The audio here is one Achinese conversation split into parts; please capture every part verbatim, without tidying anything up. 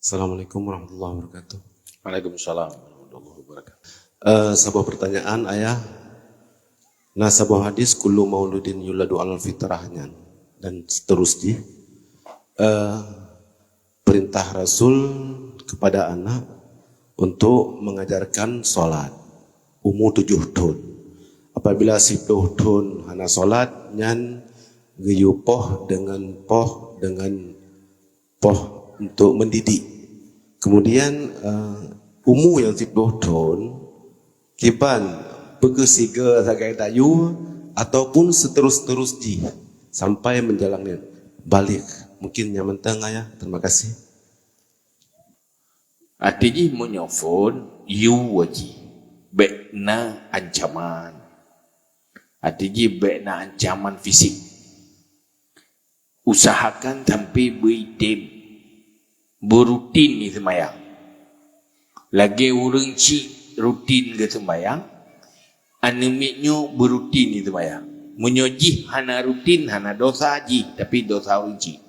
Assalamualaikum warahmatullahi wabarakatuh. Waalaikumsalam warahmatullahi wabarakatuh. Eh, saboh pertanyaan, Ayah. Na saboh hadis, "Kullu mauludin yuladu alal fitrah," nyan, dan seterusnya. Eh, perintah Rasul kepada anak untuk mengajarkan salat umur tujuh thon. Apabila siplôh thon hana salat, nyan geuyue poh dengan poh dengan poh untuk mendidik. Kemudian, eh, umu nyang siplôh thon, kiban peukeusiga sagai tayue ataupun seterus-terus jih sampai menjalani baligh. Mungkin nyan mantong, Ayah. Terima kasih. Até jih meunyoe phon, yue jih. Bék na ancaman. Até jih bék na ancaman fisik. Usahakan sampai beuitem, beurutin jih seumayang. Lagée ureuëng chik rutin geuseumbayang, aneuëk miet nyoe beurutin jih seumayang. Meunyoe jih hana rutin, hana dosa jih, tapi dosa ureuëng chik.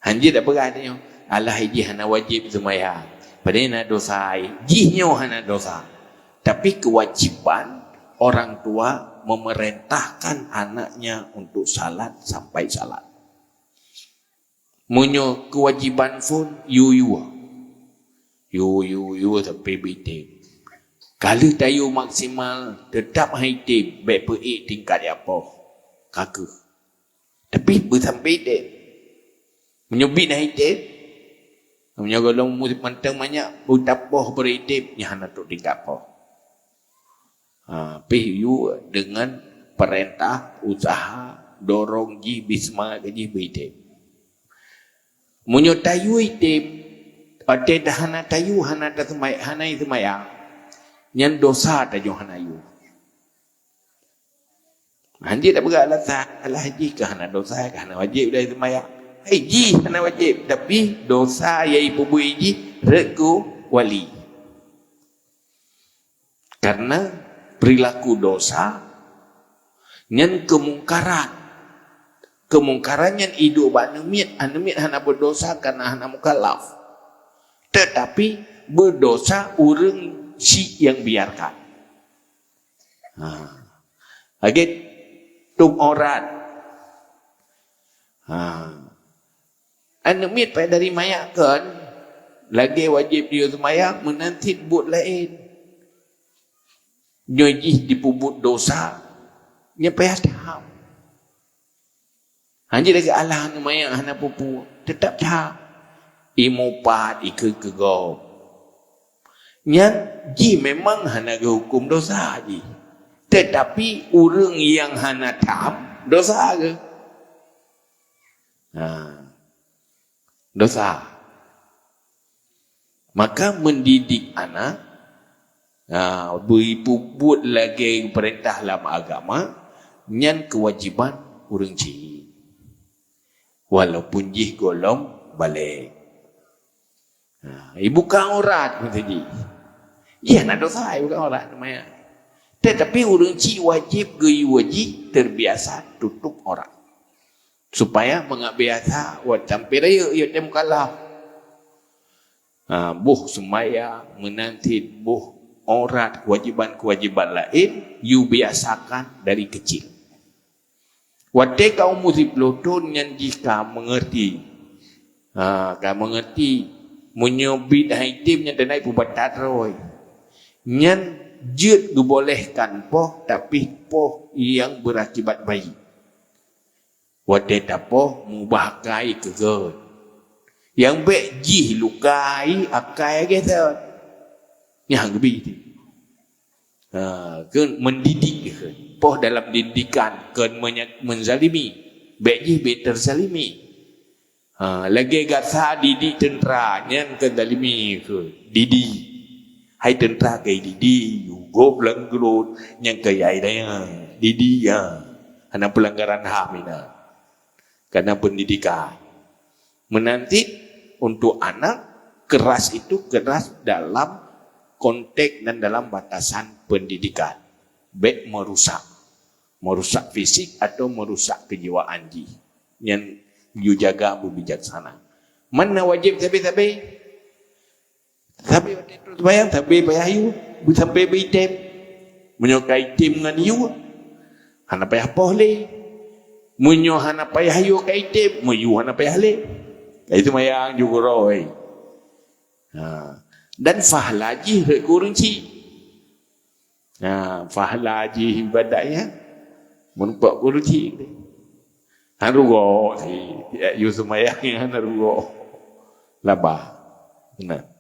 Hanjeuet tapeugah tanyoe, "Alah, jih hana wajéb seumayang." Padahai na dosa, jih nyoe hana dosa. Tapi kewajiban orang tua memerintahkan anaknya untuk salat sampai salat. Meunyoe kewajiban phon, yue-yue. Yue-yue sampai beuitem. Ka lheueh tayue maksimal, teutab han item, bék peuék tingkat jak poh. Ka keuh. Tapi beusampai item. Meunyoe bit han item, meunyoe gohlom mantong manyak, beutapoh beuitem, nyan hana trok tingkat poh. Ha, pih yue dengan perintah, usaha, dorong jih, bri seumangat keu jih beuitem. Meunyoe tayue item, watée dah hana tayue, hana taseumay-, hana iseumayang, nyan dosa tanyoe hana yue. Hanjeuet tapeugah alasan, "Alah, jih ka hana dosa, ka hana wajéb lé seumayang." Hai, jih hana wajéb, tapi dosa nyang ipeubuet jih rhot keu wali. Karena perilaku dosa nyan keumungkaran. Keumungkaran nyan iduek bak aneuëk miet, aneuëk miet hana berdosa karena hana mukallaf. Tetapi berdosa ureuëng chik nyang biarkan. Ha. Lagée tutup aurat. Ha. Aneuëk miet payah dari manyak kon, lagée wajéb jih seumayang, meunan cit buet laén. Nyoe jih jipeubuet dosa, nyan payah tham. Hanjeuet lagée alah aneuëk manyak hana peue-peue, teutab that. Imupat ikheun keu gob. Nyan jih memang hana geuhuköm dosa jih. Tetapi ureuëng nyang hana tham, dosa geuh. Ha. Dosa. Maka mendidik anak, ha, beuipubuet lagée peurintah lam agama, nyan keuwajiban ureuëng chik. Walaupun jih gohlom balek. Ha, ibuka aurat meusaji. Jih hana dosa ibuka aurat, namanya. Tetapi ureuëng chik wajéb geuyue jih terbiasa tutup aurat. Supaya mangat biasa, watée sampai rayeuk, ia tém mukallaf. Ha, boh seumayang, meunan cit boh aurat, kewajiban-kewajiban laén, yue biasakan dari kecil. Watée ka umu siplôh thon nyan jih ka meungerti. Ha, ka meungerti. Meunyoe bit han item nyan teunaik peubatat roi. Nyan jeuet geubolehkan poh, tapi poh nyang berakibat baik. Watée tapoh mubah akai keu gét. Nyang bék jih lukai akai gét. Nyang geubi. Ha, keu mendidik keu. Poh dalam didikan, keu menya-, menzalimi. Bék jih bék terzalimi. Ha, lagée gata didik teuntra, nyan keu zalimi keu didi. Hai teuntra keu didi, yue gob lam geulon, nyan keu yai daya, didi ya. Hana pelanggaran ham ina. Karena pendidikan. Meunan cit untuk anak, keras itu keras dalam konteks dan dalam batasan pendidikan. Bék merusak. Merusak fisik atau merusak kejiwaan jih. Nyan yue jaga beubijaksana. Man na wajéb sabe-sabe. Sabe watée trok seumayang, sabe payah yue, beusampe beuitem. Meunyoe ka item ngon yue, hana payah poh lé. Meunyoe hana payah yue ka item, meuyue hana payah lé. Ka seumayang ju keudroe. Ha. Dan fahla jih rhot keu ureuëng chik. Ha, fahla jih ibadat nyan meureumpok keu ureuëng chik. Hana rugoe sih, yue seumayang nyan hana rugoe. Laba. Nah.